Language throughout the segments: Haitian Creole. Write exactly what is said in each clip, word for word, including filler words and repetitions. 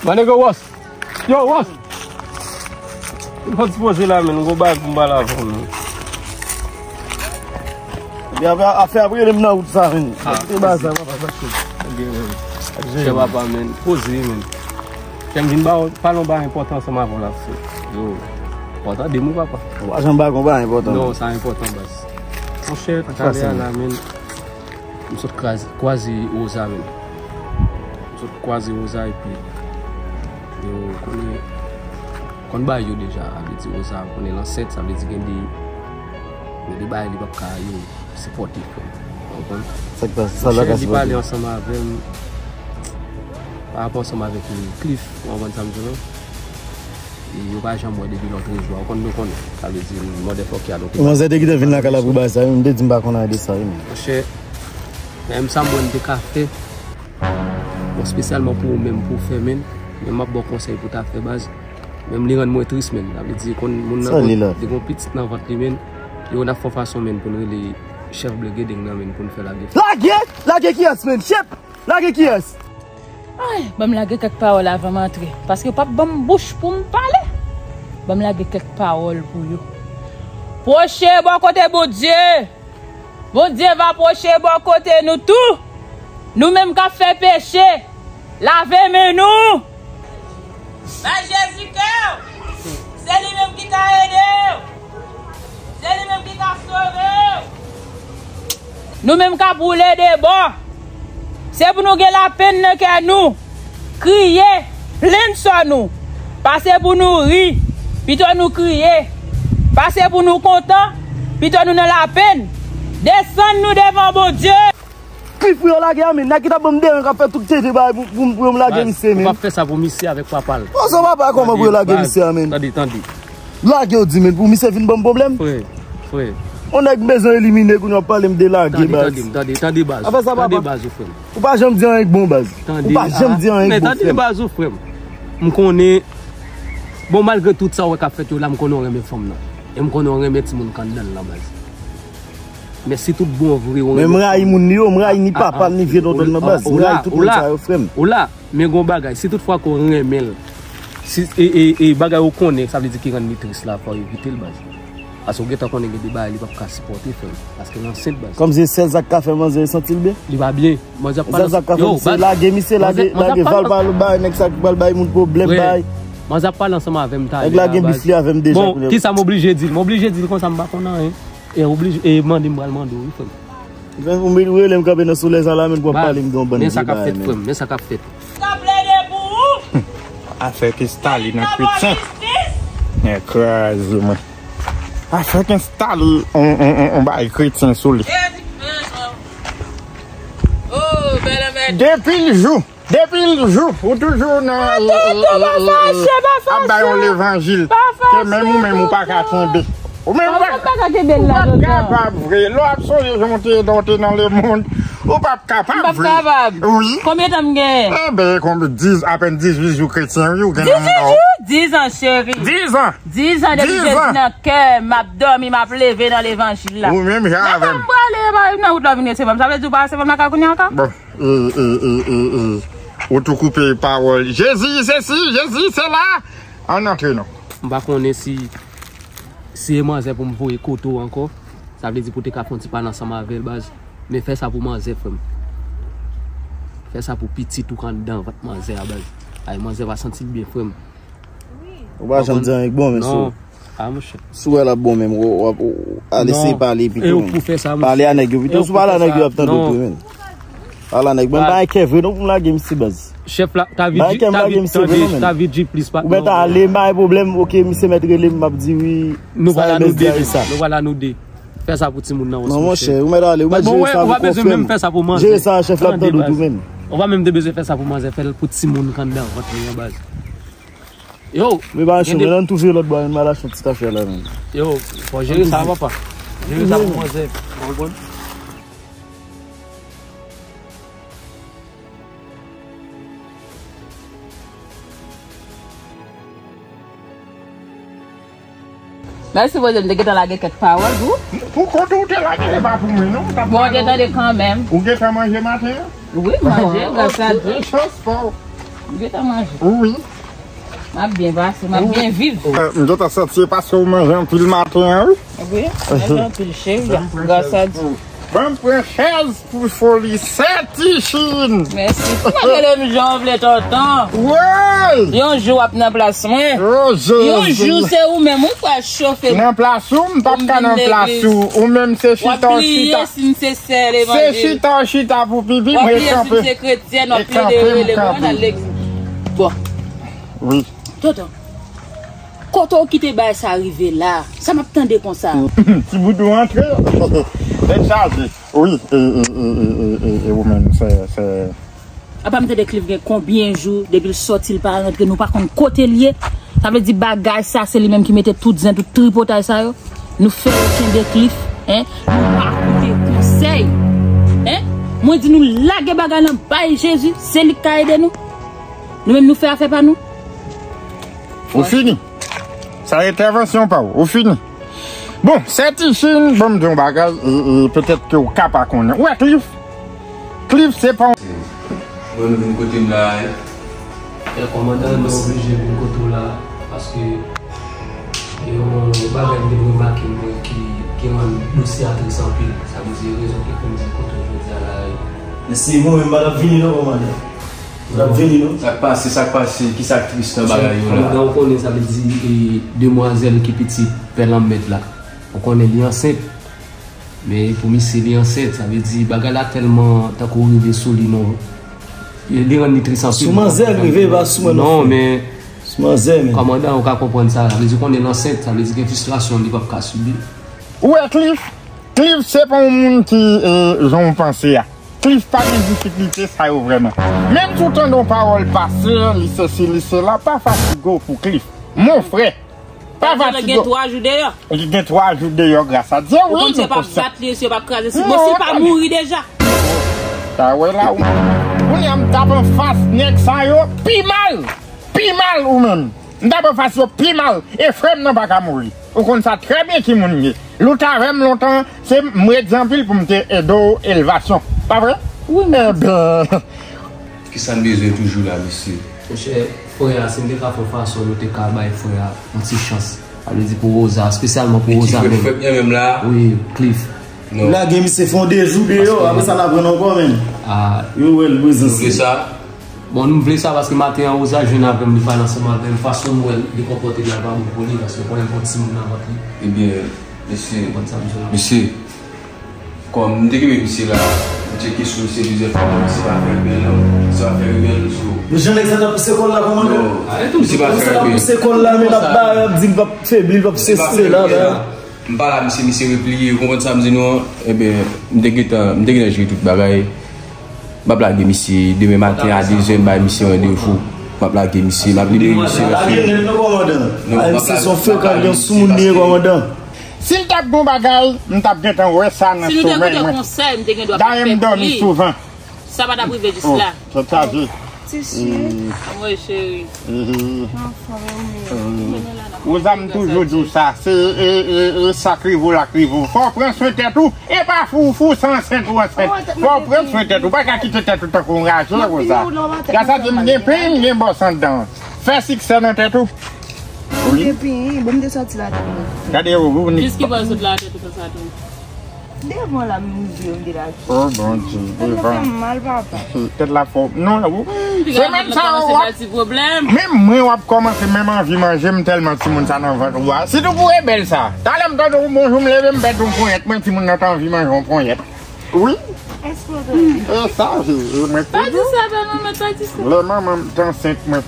My nigga, Ross. Yo, Ross. Mwen fò ti poze la, men. Mwen gon bagay pou m pale avè w, men. Epi apre, afè ap rele m nan wout sa, men. Ah, se bagay sa, papa, sa chè. Ok, men. Chè papa, men. Poze, men. Chè m vin ba w, pale yon bagay enpòtan ansanm avè w la, frè. Yo. Ou pa tande m, wi, papa? Ou pa janm ba w yon bagay enpòtan. Non, sa enpòtan, baz. Monchè, talè a la, men. M sot kwaze, kwaze Rosa, men. M sot kwaze Rosa epi, yo konnen, konn bagay yo deja, sa vle di Rosa konnen l ansent, sa vle di gen de, gen de bagay li p ap ka, yo, sipòte, frè m. Ou konprann? Sa k pase? Sa la ka sipòte. Monchè, li pale ansanm avè m, pa rapò ansanm avèk, e, Cliff, ou konprann sa m di w lan? E yo pa janm wè depi lòt jou a. Ou konn nou konnen. Sa vle di, motherfucker, a, donk. Manzè te kite vin lakay la pou bagay sa, wi, m te di m pa konn anyen de sa, wi, men. Monchè, men m sa m wè m te ka fè. Bon, espesyalman pou ou menm, pou w fè, men. Men m ap ba w konsèy pou w ta fè, baz. Menm li rann mwen tris, men. Sa vle di, konn moun nan, li gen yon pitit nan vant li, men. Yo, n ap fè yon fason, men, pou n rele chèf Blè Gedeng nan, men, pou n fè lage. Lage! Lage kiyès, men? Shit! Lage kiyès? Ay, ban m lage kèk pawòl avan m antre, paske yo p ap ban m bouch pou m pale. Ban m lage kèk pawòl pou yo. Pwoche bò kote Bondye. Bondye va pwoche bò kote nou tou. Nou menm k ap fè peche, lave men nou. Bay Jezi kè w. Se li menm ki ka ede w. Se li menm ki ka sove w. Nou menm k ap woule de bò, se pou nou gen lapenn nan kè nou, kriye, plenn sò nou. Pase pou nou ri, pito nou kriye. Pase pou nou kontan, pito nou nan lapenn. Desann nou devan Bondye. Ki fri yo lage a, men? Nèg ki t ap ban m deran k ap fè tout tete bagay pou, pou, pou yo m lage misye, men. Ou p ap fè sa pou misye avèk papa l. Bon, sa papa, kòman pou yo lage misye a, men? Tande, tande. Lage w di, men, pou misye vin ban m pwoblèm? Frè, frè. On nèg m bezwen elimine, kounye a w ap pale m de lage, baz. Tande, tande, tande, baz. Afè sa, papa. Tande, baz, ou frè m. Ou pa janm di anyen k bon, baz. Ou pa janm di anyen k bon, frè m. Tande, baz, ou frè m. M konnen, bon, malgre tout sa w wè k ap fèt yo la, m konnen w renmen fanm nan. E m konnen w renmen timoun k anndan l lan, baz. Men si tout bon vre, ou renmen fanm. Men m rayi moun yo, m rayi ni papa l, ni vye tonton l nan, baz. M rayi tout moun sa yo, frè m. Ou la, men gon bagay, si tout fwa ke w renmen l, si, e, e, e bagay ou konnen, sa vle di ki rann li tris la, fò w evite l, baz. Paske w gentan konnen gen de bagay li p ap ka sipòte, frè m. Paske l ansent, baz. Kòmsi se sèl sa k ka fè manzè santi l byen? Li pa byen. Manzè ap pale. Se sèl sa k ka fè l, se lage misye, lage, lage val, pale bay nèg sa ki pral bay moun pwoblèm, bay. Manzè ap pale ansanm avè m talè a, baz. Nèg lage bis li avè m deja. Bon, kisa m oblije di l? M oblije di l konsa, m pa konn anyen. E oblije, e mande m pral mande w, wi, frè m. Ou rele m kanpe nan solèy sa la, men pou w ap pale m de yon bann vye bagay, men. Men sa k ap fèt, frè m, men sa k ap fèt. Sa plede pou ou. Afè ke stale nan kretyen. Nèg kraze mwen. Afè ke stale on, on, on, on bagay kretyen sou li. Depi l jou. Depi l jou, ou toujou nan, ap bay yon levanjil ke menm ou menm ou pa ka kenbe. Ou menm ou pa, ou p ap kapab vre. Lè w ap sonje jan w te ye, lè w te nan lemonn, ou p ap kapab vre. M p ap kapab. Wi. Konbyen tan m genyen? Enben, konbyen, dis, apèn dizuit jou kretyen, wi, ou gen nan mouda w. Dizuit jou? Dizan, cheri. Dizan. Dizan depi Jezi nan kè m, m ap dòmi, m ap leve nan levanjil la. Ou menm jan avè m. Lè m prale, nan wout la vin resevwa m. Sa vle di ou pa resevwa m lakay kounye a ankò? Bon. E, e, e, e, e. Ou tou koupe pawòl. Jezi sesi, Jezi sela. Ann antre non. M pa konnen si, si e manzè pou m voye kote w ankò. Sa vle di pou w te ka fè yon ti pale ansanm avè l, baz. Men fè sa pou manzè, frè m. Fè sa pou pitit ou k anndan vant manzè a, baz. Ay, manzè va santi l byen, frè m. Ou pa janm di anyen k bon, men, sou. Ah, monchè. Si w wè l ap bon menm, w, w ap, w, al eseye pale pito, men. Pale a nèg yo pito. Si w pale a nèg yo, y ap tande w tou, men. Pale a nèg. Mwen pa gen kè vre non pou m lage misye, baz. Chèf la, ta vi di, ta vi, tande, ta vi di plis pa. Ou mèt ale, m pa gen pwoblèm. Ok, misye mèt rele m, m ap di wi. Nou pral a nou de, nou pral a nou de. Fè sa pou timoun nan, monchè. Non, monchè, ou mèt ale, ou mèt jere sa pou kò frè m. Jere sa, chèf la ap tande w tou, men. Ou pa menm te bezwen fè sa pou manzè, fè l pou timoun k anndan vant li an, baz. Yo, men pa gen de, men ann tou vire lòt bò, men m al achte yon ti afè la, men. Yo, fò jere sa, papa. Jere sa pou manzè. Ou konprann? Mwen sipoze m te gentan lage kèk pawòl pou ou. Pou kont ou te lage, e pa pou mwen, non. Bon, ou te tande kanmenm. Ou gentan manje maten an? Wi, manje, gras a Dye. Chans pa w. M gentan manje. Wi. M ap byen pase, m ap byen viv. Eh, m gentan santi se paske w manje anpil maten an, wi. Wi, m manje anpil, cheri. Gras a Dye. Ban m pran chèz pou foli Sètichine. Mèsi. Ou pa rele m jan w vle, tonton. Woy! Yon jou w ap nan plas mwen. Oh, Jezi. Yon jou se ou menm, ou pral chofe m. Nan plas ou, m p ap ka nan plas ou. Ou menm se chita w chita. Si m se sè levanjil. Se chita w chita pou pipi, mwen kanpe. W ap bliye si m se kretyèn, w ap bliye de rele mwen nan legliz. Bon. Wi. Tonton, kote w kite bagay sa rive la? Sa m ap tande konsa? Ti boudou antre. Tèt chaje. Wi, e, e, e, e, e, e, e ou menm, se, se, Apa m tande Cliff gen konbyen jou depi l sòti, l pa rantre, nou pa konn kote l ye. Sa vle di bagay sa se li menm ki mete tout zen, tout tripotay sa yo. Nou fè yo kenbe Cliff, en? Nou pa koute konsèy, en? Mwen di nou lage bagay lan bay Jezi, se li k ka ede nou. Nou menm nou fè afè pa nou. Ou fini. Sa entèvansyon pa w. Ou fini. Bon, Sètichine, ban m di yon bagay, e, e, petèt ke w ka pa konnen. Ou wè Cliff? Cliff se pa yon... Mwen m vin kote m la a. E kòmandan, nou oblije vin kote w la, paske gen yon bagay m te remake mwen ki, ki rann dosye a tris anpil. Sa vle di rezon ki fè m vin kote w jodi a la a. Men si mwen menm m pa t ap vini non, kòmandan. M t ap vini non. Sa k pase, sa k pase, kisa k tris nan bagay yo la? Kòmandan, ou konnen sa vle di, e, demwazèl ki pitit pè Lanmèt la. Ou konnen li ansent. Men pou misye li ansent, sa vle di bagay la tèlman tankou rive sou li non. E li rann li tris anpil. Sou manzè l rive, pa sou mwen non, frè. Non, men sou manzè, men. Kòmandan, ou ka konprann sa. Sa vle di konnen l ansent, sa vle di gen fristrasyon li p ap ka sibi. Ou wè Cliff? Cliff se pa yon moun ki, e, jan w panse a. Cliff pa gen difikilte sa yo vrèman. Menm si w tande yon pawòl pase, li sesi, li sela, pa fatige w pou Cliff. Mon frè, pa fatige w. Li gen twa jou deyò. Li gen twa jou deyò, gras a Dye, wi. Ou konn si yo pa bat li, si yo pa kraze, si, bon, si l pa mouri deja. Sa wè la, wi. Kounye a m t ap anfas nèg sa yo pi mal. Pi mal ou menm. M t ap anfas yo pi mal. E frè m nan pa ka mouri. Ou konn sa trè byen ki moun m ye. Lè w t avè m lontan, se m redi anpil pou m te ede w elevasyon. Pa vre? Wi, men. Ebyen. Kisa n bezwen toujou la, mesye? Monchè, frè a, si n te ka fè yon fason, nou te ka bay frè a yon ti chans. Sa vle di pou Rosa, espesyalman pou Rosa menm. Frè m nan menm la. Wi, Cliff. Non. Lage misye fè yon de jou deyò, apre sa n ap rann ankò menm. Ah. Yo wè l prezans li. Ou vle sa? Bon, nou vle sa paske maten an, Rosa jwenn avè m, li pale ansanm avè m. Fason m wè l, li konpòte l la pa bon pou li, paske w konnen l gon timoun nan vant li. Ebyen, mesye, mesye, kòm m te kenbe misye la, m tcheke sou misye plizyè fwa, misye pa fè rebèl non. Misye pa fè rebèl, so. Men jan nèg sa t ap pouse kò l la, kòmandan? Non, misye pa fè rebèl. Nèg sa t ap pouse kò l la, men l ap bare, ap di l p ap febli, l p ap sesi, sela, la. M pa la, misye, misye repliye, ou konprann sa m di nou an? Ebyen, m te gentan, m te gentan jere tout bagay. M ap lage misye, demen maten a de zè, m bay misye randevou. M ap lage misye, m ap libere misye. Lage nèt non, kòmandan. Non, m ap lage, se yon frekans, yon soumoun li ye, kòmandan. Si l t ap gon bagay, m t ap gentan wè sa nan somèy mwen. Dayè m dòmi souvan. Sa pa t ap rive jis la. Tèt chaje. Ti cheri. Anmwey cheri. Anfòm, anmwey. Woza, m toujou di w sa, se, e, e, e, sa k rive w la k rive w. Fò w pran swen tèt ou. E pa fou, fou, se ansent ou ansent. Fò w pran swen tèt ou. Pa ka kite tèt ou tankou yon raje, Woza. Gras a Dye, m gen pen, m gen bòs anndan. Fè siksè nan tèt ou. Wi. M gen pen, bon, m te sòti la tèt mwen. Gade ou, ou ni. Jis ki bò l sot la tèt ou konsa tou. Devan la, m rive, m te la. Oh, Bondye, devan. Tèt la fè m mal, papa. Tèt la fè w, non, ou. Semèn sa, w ap, menm mwen, w ap kòmanse menm anvi manje m tèlman timoun sa nan vant ou a. Sitou pou rebèl sa. Talè m tande w bonjou, m leve, m pèdi yon ponyèt. Mwen, timoun nan t anvi manje yon ponyèt. Wi. Èske w tande? E sa, e, e mwen. Pa di sa, pa manman, pa di sa. Lè manman m t ansent mwen,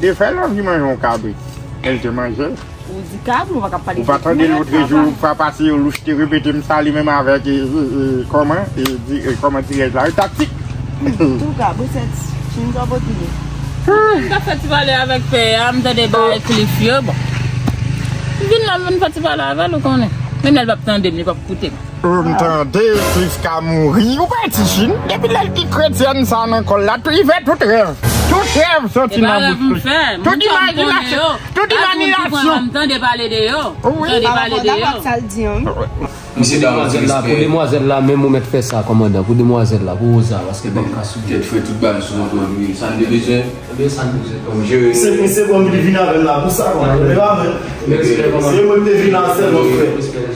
defwa l anvi manje yon kabrit. Èl te manje l. Ou di kabrit, ou pa ka pale de ponyèt, papa. Ou pa tande lotrejou, fwa pase, yo louch te repete m sa, li menm avèk, e, e, e, kòman, e, di, e, kòman dirèj la, e, taktik. Antouka, bon, sèt, chin sa pote li. M ka fè ti pale avèk pè a, m tande bagay Cliff yo, bon. M vin la, m vin fè ti pale avè l, ou konnen. Menm lè l p ap tande m, li p ap koute m. Ou m tande, Cliff ka mouri. Ou pa ti chin. Depi lè l ki kretyèn sa nan kò l la, tou, li fè tout rèv. Tout rèv soti nan bouch li. Tout imajinasyon. Tout imajinasyon. M tande pale de yo. Wi. M tande pale de yo. Sa l di an. Misye demwazèl la, pou demwazèl la, menm ou mèt fè sa, kòmandan, pou demwazèl la, pou Rosa, paske m p ap ka sou. Tèt frèt, tout bagay sou kontwòl, wi. Sa n te bezwen. Ebyen, sa n bezwen, kòm jere. Se, se kòm li vin avè m la pou sa, kòmandan. Men pa vre. Se mwen ki te vin la sèlman, frè.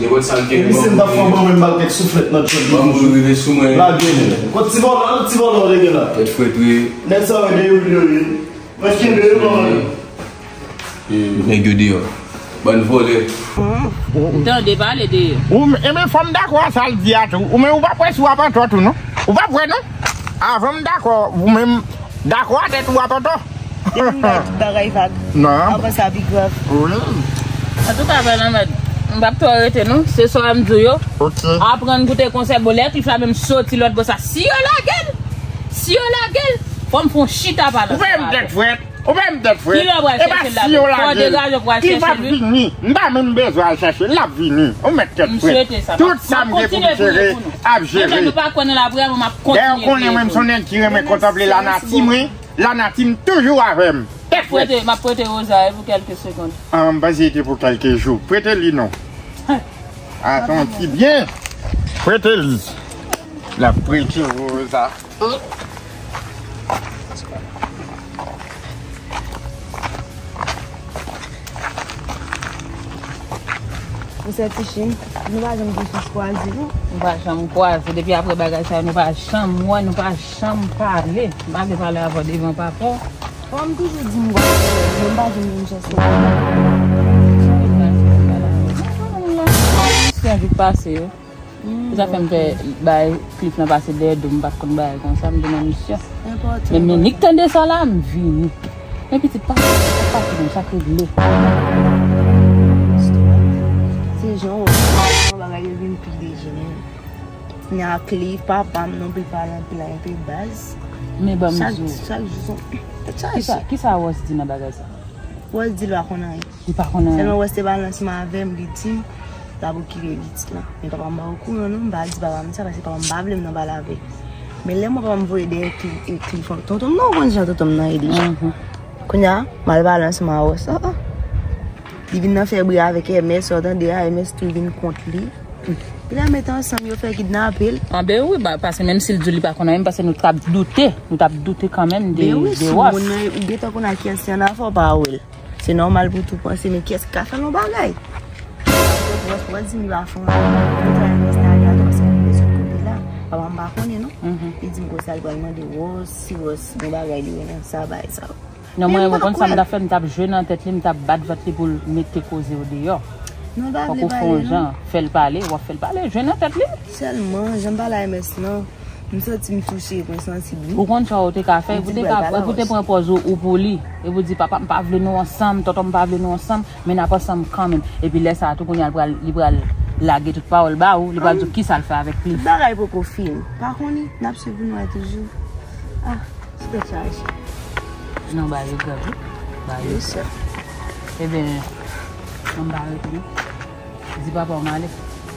Nenpòt sa l gen. Misye m t ap fè ban mwen m ba l kèk souflèt nan tchòt li. Ban mwen rive sou mwen. Lage men. Kot ti vòlò, ti vòlò te gen la. Tèt frèt, wi. Nèg sa yo deyò yo ye. Mwen kenbe yo, kòmandan. Nèg yo deyò. Bann vòlè. M tande pale de yo. Ou, ebyen, fò m dakò a sa l di a tou. Ou menm, ou p ap wè si w ap antò tou, non. Ou p ap wè, non. Avan m dakò, ou menm, dakò a tèt ou ap antò. Depi m bay tout bagay vag. Non. Apre sa, pi grav. Wi. Antouka, Bèl Anmèd, m p ap twò rete, non. Se sa m di w yo. Ok. Aprann goute konsèy, bon, lè Cliff la menm soti lòt bò sa. Si yo lage l, si yo lage l, fò m fè yon chita pa nan sa. Ou fè m tèt frèt. Ou pa m tèt frè. Kilè w pral chèche l la menm? Kò degaje w pral chèche li. Li p ap vini. M pa menm bezwen al chèche l, l ap vini. Ou mèt tèt frè. Tout sa m gen pou m jere ap jere. Menm lè nou pa kwè nan lapriyè, mwen m ap kontinye priye pou nou. Dayè, ou konnen mwen, m se yon nèg ki renmen kontanple lanati mwen. Lanati m toujou avè m. Tèt frè. M ap prete Rosa pou kèlke segonn. Ah, m panse se te pou kèlke jou. Prete li non. Atann ti byen. Prete li. L ap prete Rosa. Mesye Tichine, nou pa janm gen chans kwaze, non? Nou pa janm kwaze. Depi apre bagay sa yo, nou pa janm wè, nou pa janm pale. M pa vle pale avè w devan papa w. Bon, m toujou di m gwa, men m pa janm gen chans kwaze. Se anvi pase yo. Se sa fè m fè bay Cliff lan pase dèyè do m, m pa t konn bagay konsa, m te nan misyon. Men, men nik tande sa la, m vini. Men pitit, pa, pa, pa, pa, sa k regle. Se jan w wè bagay yo vin pi dejenere. Nya Cliff, papa m non pli pale anpil a enpe baz. Men ban m di w. Chak, chak jou se yon tèt chaje. Kisa, kisa Ross di nan bagay sa? Ross di l pa konn anyen. Li pa konn anyen. Sèlman Wès te pale ansanm avè m, li di m l ap okipe pitit lan. Men papa m pa okouran non, m pa di papa m sa, paske papa m pa vle m nan pale avè l. Men lè m wè papa m voye dèyè Cliff, e Cliff, tonton m nan, ou konn jan tonton m nan ye deja. Kounye a, m al pale ansanm a Wès. Ah, ah. Li vin nan fè bri avèk Ernest, ou tande a, Ernest tou vin kont li. Epi lè yo met ansanm, yo fè kidnape l. Anben wi, ba, paske menm si l di w li pa konn anyen, paske nou t ap doute, nou t ap doute kanmenm de, de Wès. Ben wi, si moun nan, ou gentan konn a kiyès li annafè, ou pa wè l. Se nòmal pou tou panse, men kiyès ki ka fè l yon bagay? Wès, Wès di m li pa fè anyen. Mwen travay Wès ta ale atò, paske mwen bezwen kote la. Papa m pa konnen non. Li di m konsa, li pral mande Wès, si Wès gen bagay li wè nan sa, bagay sa yo. Non, mwen, ou konn sa m t ap fè, m t ap jwe nan tèt li, m t ap bat vant li pou l mete koze yo deyò. Fòk ou fè yon jan, fè l pale, w ap fè l pale, jwe nan tèt li. Sèlman, jan m pale a M S lan, m santi m touche, mwen sansib wi. Ou konn sa ou te ka fè, epi w te ka, epi w te pran pòz ou, ou pou li, epi w di, papa m pa vle nou ansanm, tonton m pa vle nou ansanm, men n ap ansanm kanmenm. Epi lè sa a tou, kounye a, li pral, li pral lage tout pawòl ba ou, li pral di w kisa l fè avèk Cliff. Tout bagay poko fini. Pa konnen, n ap swiv pou n wè toujou. Ah. Tèt chaje. Non, ba yo grav wi. Ba yo grav. Ebyen, ann ba yo tou. Di papa w m ale.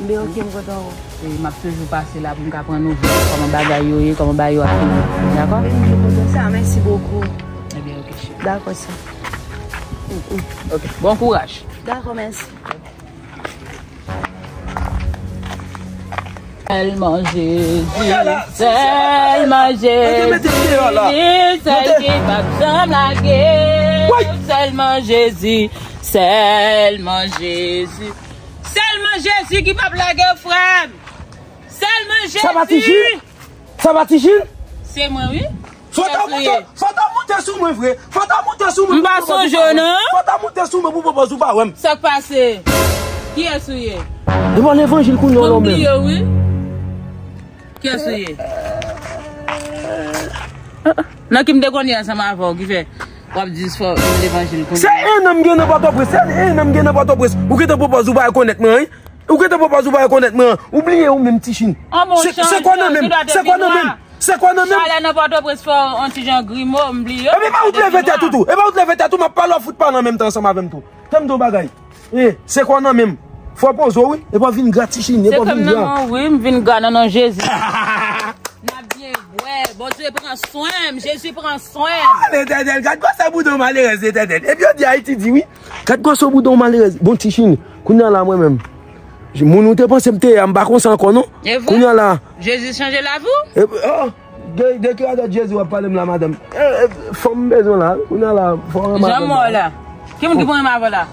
Ben, ok, m kontan wè w. E m ap toujou pase la pou m ka pran nouvèl kòman bagay yo ye, kòman bagay yo ap fini. Dakò? Wi, m kontan sa. Mèsi bokou. Ebyen, ok, cheri. Dakò, sa. Ok. Bon kouraj. Dakò, mèsi. Sèlman Jezi, sèlman Jezi, sèl ki p ap janm lage. Sèlman Jezi, sèlman Jezi. Sèlman Jezi ki p ap lage w, frè m. Sèlman Jezi. Sa pa Ti Jil? Sa pa Ti Jil? Se mwen, wi. Fò ta moute, fò ta moute sou mwen vre. Fò ta moute sou mwen. M pa sonje w non. Fò ta moute sou mwen pou pòpòz ou pa wè m. Sa k pase? Kiyès ou ye? Devan levanjil kounye a w menm. Mwen bliye w wi. Kiyès ou ye? Nan ki m te konn ye ansanm avè w ki fè w ap di fò levanjil kounye a? Se en an m gen nan Pòtoprens, se en an m gen nan Pòtoprens. Ou gentan pòpòz ou pa rekonèt mwen, wi. Ou gentan pòpòz ou pa rekonèt mwen an. Ou bliye ou menm Ti Jil. Se kwa nan menm? Se kwa nan menm? Se kwa nan menm? Chalè nan Pòtoprens fè w yon ti jan grimo, m bliye. Epi pa ou t leve tèt ou tou. Epi pa ou t leve tèt ou, m ap pale w ap fout pale an menm tan ansanm avè m tou. Tann m di w bagay. E, se kwa nan menm? Fò poze w wi. Epi w ap vin gra Ti Jil, epi w ap vin gra. Se kòm nan men w wi, m vin gra nan non Jezi. N ap byen bwè, Bondye pran swen m, Jezi pran swen m. Ah, Letènèl, gad gwosè bouda w malerèz, Letènèl. Epi yo di Ayiti di wi. Gad gwosè bouda w malerèz. Bon, Tichine, kounye a la mwen menm. Moun ou te panse m te ye a, m pa konsa ankò non. E vre? Kounye a la. Jezi chanje lavi w? E, oh, de, de ki radòt Jezi w ap pale m la, madanm? E, e, fanm m bezwen la, kounye a la, fò w ranmase m la. Jan mò la. Ki moun ki pou renmen avè w la?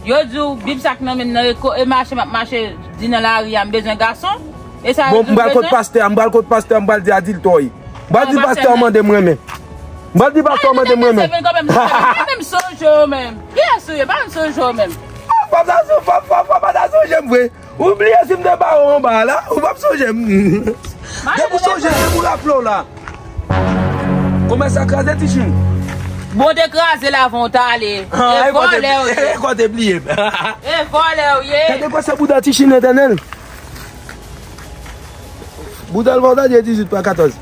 Yo di w, Bib sa k nan men m nan, e ko-, e mache m ap mache, di nan lari a, m bezwen gason. E sa yo di w bezwen? Bon, m pral kot pastè a, m pral kot pastè a, m pral di adilt w ye. M pral di pastè a mande m renmen. M pral di pastè a mande m renmen. Mwen menm sonje w menm. Kiyès ou ye? Pa m sonje w menm. Fò pa sonje, fò, fò, fò pa ta sonje m vre. Ou bliye si m te ba ou anba a la, ou p ap sonje m. Depi w sonje, depi w raple w la. Kòmès sa kraze, Tichine. Bon, te kraze l avan w t ale. E vòlè w ye. E kote bliye m. E vòlè w ye. Gade gwosè bouda Tichine, Letènèl. Bouda l vòlè, dizwit pa katòz.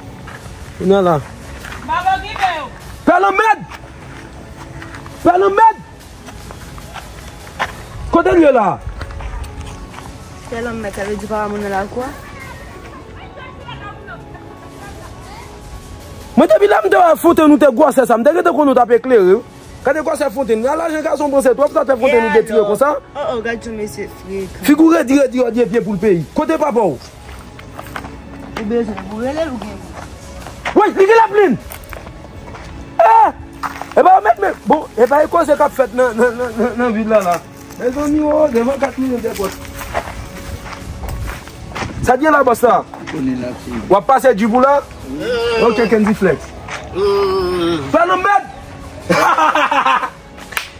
Kounye a la. M pa p okipe w. Pè Lanmèd! Pè Lanmèd! Kote l ye la? Tèlman mèt, sa vle di papa mwen nan lakou a? Mwen depi lè m te wè fontenn ou te gwosè sa, m te gentan konnen w t ap eklere wi. Gade gwosè fontenn, a lajan gason panse twòp, sa fè fontenn ou detire konsa? Oh, oh, gad yon mesye frekan. Figi w redi, redi, redi, e pye poul peyi. Kote papa w? Ou bezwen pou rele l ou gen pou. Woy, li gen laplin! Eh! Epa, yo met men. Bon, epa, e koze k ap fèt nan, nan, nan, nan, nan vil la, la. Mezanmi, oh, devan kat minit dèpòt. Sa k gen la, bòs la? W ap pase djib ou la? Ok, Kendy Flex. Fè nan mèd!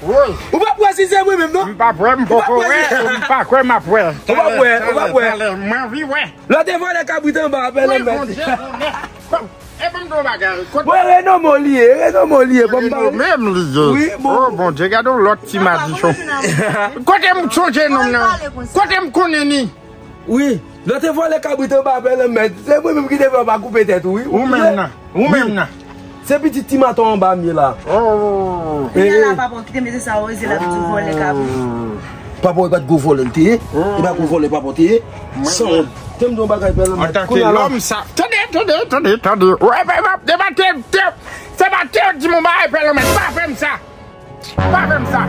Woy! Ou pa kwè si se mwen menm, non? M pa kwè, m poko wè, m pa kwè, m ap wè. Ou pa kwè, ou pa kwè. Talè, talè, talè, m anvi wè. Lè w te vòlè kabrit anba a, Pè Lanmèd. Woy, Bondye, Bondye. Bon, e ban m di w yon bagay. Kote... Bon, e renome w li ye, renome w li ye, ban m pale. Renome m li ye. Wi, bon. Oh, Bondye, gade yon lòt ti madichon. Kote m sonje nonm nan? Kote m konnen li? Wi, lè w te vòlè kabrit anba a, Pè Lanmèd, se mwen menm ki te fè w pa koupe tèt ou, wi. Ou menm nan, ou menm nan. Se pitit ti maton anba m ye la. Oh. Kounye a la, papa w ki te mete sa, oze l ap di w vòlè kabrit. Papa w e pa t gwo vòlè l te ye. E pa gwo vòlè papa w te ye. Sanwont. Te m di w yon bagay, Pè Lanmèd. Antanke lòm sa. Tande, tande, tande, tande. Wè, pa, pa, se pa te, te, se pa te di m yon bagay, Pè Lanmèd. Pa fè m sa. Pa fè m sa.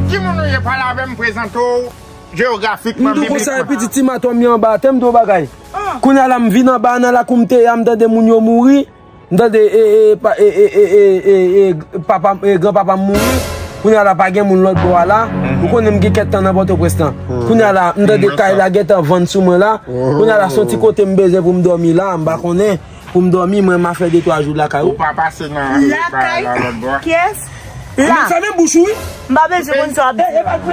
Ki moun ou ye, pale avè m, prezante w jewografikman, bibliquement. M di w konsa, e pitit ti maton m ye anba a, te m di w yon bagay. Kounye a la, m vin anba a nan lakou m te ye a, m tande moun yo mouri. M tande, e, e, pa, e, e, papa m, e, granpapa m mouri. Kounye a la, pa gen moun lòt bò a la. Ou konnen m gen kèk tan nan Pòtoprens lan. Kounye a la, m tande kay la gentan vann sou mwen la. Kounye a la, se yon ti kote m bezwen pou m dòmi la, m pa konnen. Pou m dòmi, mwen, m a fè de twa jou lakay ou. Ou pa pase nan lakay la lòt bò a. Kiyès? La. Ou fèmen bouch ou, wi. M pa bezwen konn sa w ap di.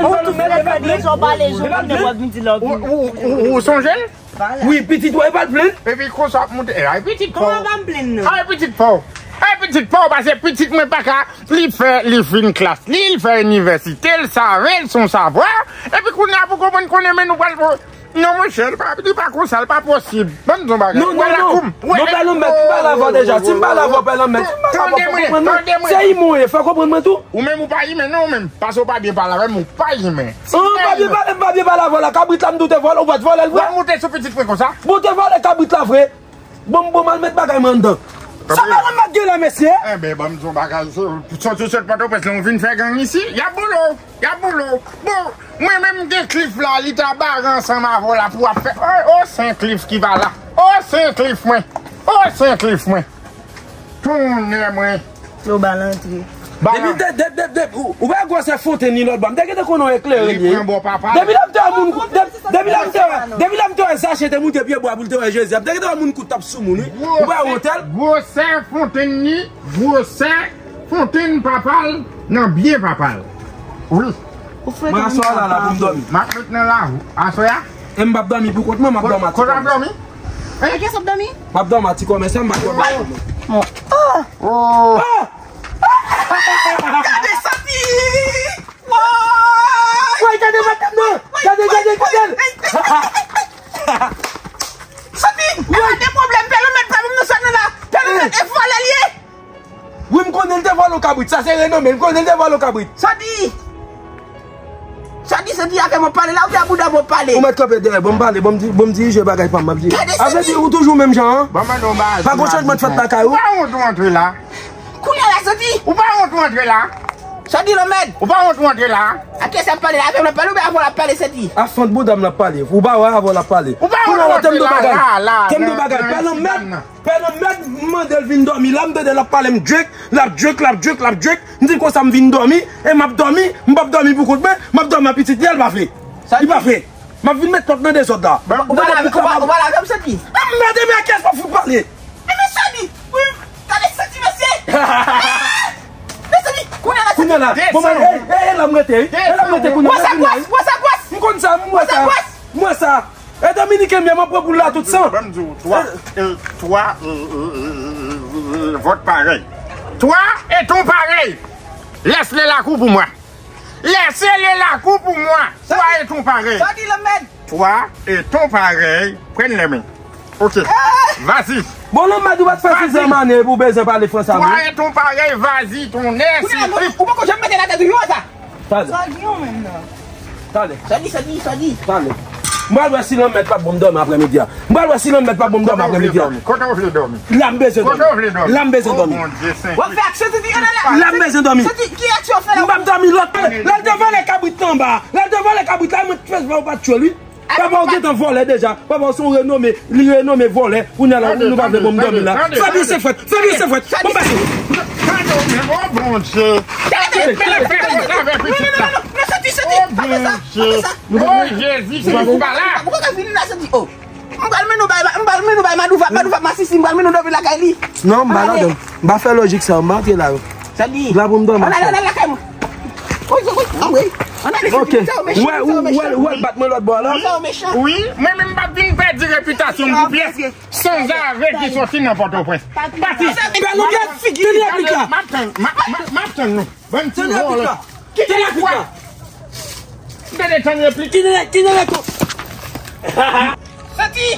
Ou tout mèkredi, sa w pale, jan w konnen w ap vin di la w vini. Ou, ou, ou, ou sonje l? Wi, pitit ou, e pa l plenn. Epi konsa w ap moute. E, ay, pitit pa w. Kòman pa m plenn, non? Ay, pitit pa w. Ay, pitit pa w, paske pitit mwen pa ka, li fè, li fin klas li, li fè inivèsite, l save, l se yon savwa. Epi kounye a pou konprann konnen men nou pral... Non, monchè, li pa, li pa konsa, li pa posib. Ban m di w yon bagay. Non, non, non. Non, Pè Lanmèd, m pale avè w deja. Si m pale avè w, Pè Lanmèd, si m pale avè w, fò w konprann mwen. Se imen w ye, fò w konprann mwen tou. Ou menm ou pa imen non, ou menm. Paske w pa byen pale avè m, ou pa imen. An, m pa byen pale, m pa byen pale avè w la. Kabrit la, m di w te vòlè, ou pa t vòlè l vre. Ou al moute sou pitit mwen konsa? Bon, w te vòlè kabrit la vre. Bon, bon, m al met bagay mwen anndan. Sa pa yon mèt gen la, mesye. Enben, ban m di w yon bagay, soti w sot Pòtoprens lan, ou vin fè gang isi, y ap boule w, y ap boule w. Bon, mwen menm m gen Cliff la, li ta bare ansanm avè w la pou w ap fè, o, o, se yon Cliff ki pa la. O, se yon Cliff mwen. O, se yon Cliff mwen. Tonnè mwen. Yo ba l antre. Depi de, de, de, de, ou, ou pa gwosè fontenn li lòt bò. M te gentan konnen w eklere li ye. Li pran bò papa l. Depi lè m te wè moun, de, depi lè m te wè, depi lè m te wè Zache te moute pye bwa pou l te wè Jezi a, m te gentan wè moun kout t ap sou moun, wi. Ou pa wè otèl? Gwosè fontenn li, gwosè fontenn papa l nan byen papa l. Wi. Mwen aswè a la, la pou m dòmi. M ap met nan lavi aswè a. E m p ap dòmi pou kont mwen, m ap dòmi ak ti kòmès. Kote w ap dòmi? E kiyès w ap dòmi? M ap dòmi ak ti kòmès, m p ap dòmi ak kòmès. Oh! Oh! Gade sòti! Woy! Woy, gade madanm nan! Gade, gade, gade l! Sòti! Gade pwoblèm, Pè Lanmèd pa ban m nan sòt nan la! Pè Lanmèd e vòlè l ye! Wi, m konnen l te vòlè w kabrit. Sa se renome. M konnen l te vòlè w kabrit. Sòti! Sòti, se Santi, avè mwen pale la, ou te a bouda mwen pale. Ou mèt kanpe dèyè, bon m pale, bon m di, bon m dirije bagay pa m, m ap dirije. Gade, a vle di ou toujou menm jan an? Ban m non baz. Pa gon chanjman t fèt lakay ou? Ou pa wont ou antre la? Kounye a la, Santi. Ou pa wont ou antre la? Santi, lanmèd. Ou pa wont ou antre la? A kiyès ap pale la? Avè m l ap pale oubyen avè w l ap pale, Santi? A fant bouda m l ap pale. Ou pa wè avè w l ap pale. Ou pa wont ou antre la, la, la, nan, nan, nan, nan. Pè lanmèd, m mande l vin dòmi la, m tande l ap pale m djek, l ap djek, l ap djek, l ap djek. M di l konsa m vin dòmi, e m ap dòmi, m p ap dòmi pou kont mwen, m ap dòmi ak pitit li, l pa vle. Li pa vle. M ap vin met lòt nan dezòd la. Ou pa lave m, Santi? Anmède, men a kiyès m ap fout pale? E men Santi, wi, gade Santi, mesye. Men Santi, kounye a la, Santi. Kounye a la, bon, e, e, e la m rete, wi. E la m rete kounye a la. Wè sa, gwòs, wè sa, gwòs. M konn sa, m wè sa. M wè sa. E Dominiken m ye, m ap pran poul la tout san. Ban m di w, twa, e, twa, e, e, e, e, e, vòt parèy. Twa e ton parèy. Lès le lakou pou mwen. Lès le lakou pou mwen. Twa e ton parèy. Sa di lanmèd. Twa e ton parèy. Pran lè men. Ok. Vas-y. Bon, lanmèd ou pa t fè sizyèm ane pou bezwen pale fransè a mwen. Twa e ton parèy, vas-y, ton nè. Kounye a, ou poko janm mete nan tèt ou yo sa. Talè. Sa di yon menm nan. Talè. Sa di, sa di, sa di. Talè. M pral wè si lanmèd p ap ban m dòmi aprèmidi a. M pral wè si lanmèd p ap ban m dòmi aprèmidi a. Kote w vle dòmi? La m bezwen dòmi. Kote w vle dòmi? La m bezwen dòmi. Oh, Bondye Sentye. W ap fè aksyon, Santi, ann ale. La m bezwen dòmi. Santi, ki aksyon w fè la? M p ap dòmi lòt. Lè l te vòlè kabrit la anba. Lè l te vòlè kabrit la, mwen t fè sa ou pa t tchwe l, wi. Papa w gentan vòlè deja. Papa w se yon renome, li renome vòlè. Kounye a la, nou pa vle ban m dòmi la. Fè byen se fwèt, fè byen se fwèt. Bon, pase. Gade w menm, oh Bondye. Gade, gade, gade, gade. Non, non, non, non, non, Santi, Santi, pa fè sa, pa fè sa. Oh Jezi, se pou pa la. Ou pa ka vin la, Santi, oh. M pral mennen w bay, m pral mennen w bay Madouva, Madouva masisi, m pral mennen w dòmi lakay li. Non, m pa ladan. M pa fè lojik sa, m pa antre la yo. Sa di. La pou m dòmi. Ann ale, ann ale lakay mwen. Wi, wi, wi, ann ale. Ok. Ou wè, ou wè, ou wè l bat mwen lòt bò la. Wi, mwen menm m p ap vin pèdi repitasyon m pou pyès sanzave ki soti nan Pòtoprens. Pati. Bèl ou bèl figi. Tande replik la. M ap tann, m ap, m ap, m ap tann nou. Bann ti vòlè. Ki te replik la? M te detann replik. Ki te, ki te replik? Santi!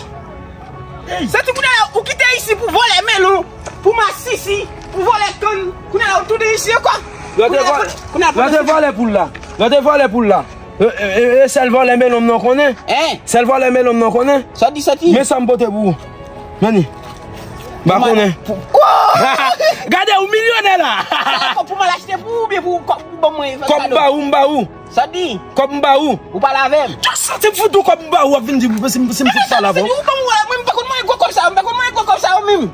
Santi, kounye a la, ou kite isi pou vòlè melon, pou masisi, pou vòlè kann. Kounye a la, ou tounen isi ankò. Yo te vòlè, yo te vòlè poul la. Yo te vòlè poul la. E, e, e, e sèl vòlè melon m nan konnen. Hein? Sèl vòlè melon m nan konnen. Sa di, Santi? Men sa m pote pou ou. Vini. M pa konnen. Gade, ou milyonè la. Sa kòb pou m al achte pou ou oubyen pou kòb pou ban mwen kado? Kòb m ba ou, m ba ou. Sa di? Kòb m ba ou. Ou pale avè m. Just santi m fout ou kòb m ba ou, w ap vin di m si m, si m fout pale avè w. Ou ban mwen, mwen m pa konn mwen gwo kòb sa yo, m pa konn mwen gwo kòb sa yo menm.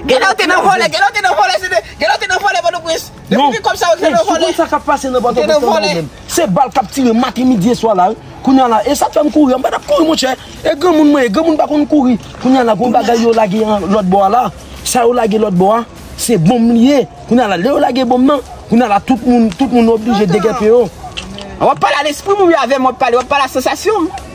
Genlè w te nan vòlè, genlè w te nan vòlè, se de, genlè w te nan vòlè Pòtoprens. Depi gen kòb sa yo, ou te nan vòlè. Ou konn sa k ap pase nan Pòtoprens nan ou menm. Se bal k ap tire maten, midi e swa la, wi. Kounye a la, e sa k fè m kouri, m pa t ap kouri, monchè. E granmoun mwen ye, granmoun pa konn kouri. Kounye a la, gon bagay yo lage lòt bò a la. Sa yo lage lòt bò a, se bonm li ye. Kounye a la, lè yo lage bonm nan, kounye a la, tout moun, tout moun oblije degèpi yo. W ap pale a lespri m oubyen avè m w ap pale, w ap pale a sansasyon m.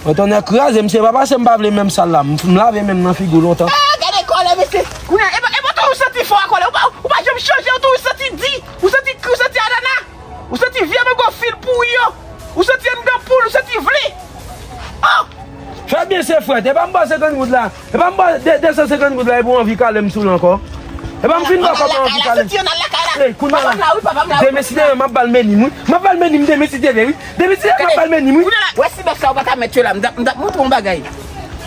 Mwen tonnè kraze, m se pa paske m pa vle menm sal la. M, m lave men m nan figi w lontan. Ah, gade kòlè, mesye. Kounye a, e pa, e pa tou ou santi fò a kòlè. Ou pa, ou pa janm chanje, ou tou ou santi di. Ou santi kri, ou santi anana. Ou santi vye mango fil pouri yo. Ou santi anndan poul, ou santi vle. Oh! Fè byen se frèt. E pa m ba w senkant goud la. E pa m ba w de, de san senkant goud la, epi w anvi kale m sou l ankò. E pa m fin ba w kòb la, w anvi kale m. Ey, kounye a la. Demen si Dye vle, m ap ba l meni m, wi. M ap ba l meni m, demen si Dye vle, wi. Demen si Dye vle, m ap ba l meni m, wi. Wè si bèf sa yo pa ta mèt yo la, m t ap, m t ap montre w yon bagay.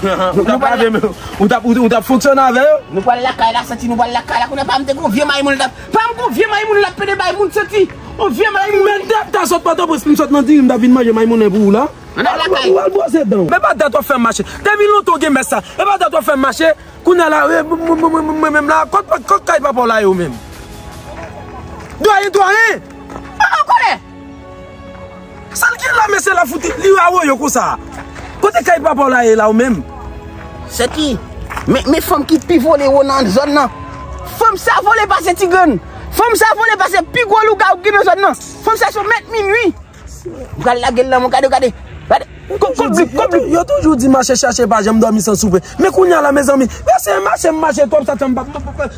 Ou t ap lave men w, ou t ap, ou t ap fonksyone avè yo? Nou pral lakay la, Santi, nou pral lakay la. Kounye a pa m te gon vye maymoun l t ap, pa m gon vye maymoun l ap pede bay moun, Santi. Yon vye maymoun. Men dat ta sot Pòtoprens, m sot nan diri, m t ap vin manje maymoun pou ou la. Ann al lakay. Ou al bwose dan w. Men pa dat w ap fè m mache. Depi lontan w gen mès sa. E pa dat w ap fè m mache. Kounye a la, e, mwen, mwen, mwen, mwen menm la, kot, kot, kot kay papa w la ye w menm? Dwayen, dwayen! Papa w kòlè! Sa l gen la, mesye, l ap fout li awoyo konsa. Kote kay papa w la ye la, ou menm? Santi, men, men fanm ki pi vole wo nan zòn nan. Fanm sa vole pase Ti Grann. Fanm sa vole pase pi gwo lougawou ki gen nan zòn nan. Fanm sa se yon mèt minui. M pral lage l nan men w, gade, gade. Gade. Kòb, kòb blik, kòb blik. Yo toujou di mache chache pa janm dòmi san soupe. Men kounye a la, mezanmi, mesye, mache m mache twòp, sa fè m pa,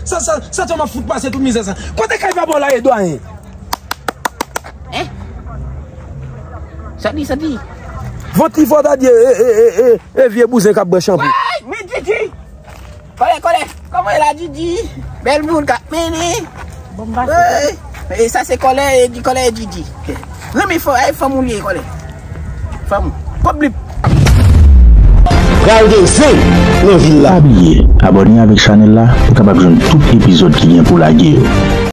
sa, sa, sa fè m ap fout pase tout mizè sa. Kote kay papa w la ye, dwayen? Hein? Sa di, sa di? Vant li fò ta di, e, e, e, e, e vye bouzen k ap bwè chanpou. Ay, men Didi! Kòlè, kòlè! Kòman e la, Didi? Bèl moun k ap mennen. Bon, m pase. Hey! E sa se kòlè, e di kòlè, e di di. Renmen fò, ay fanm ou li ye kòlè. Fanm ou. Kòb li. Pral gen zen nan vil la. Pa bliye abòne avèk chanèl la pou w kapab jwenn tout epizòd ki gen pou lage yo.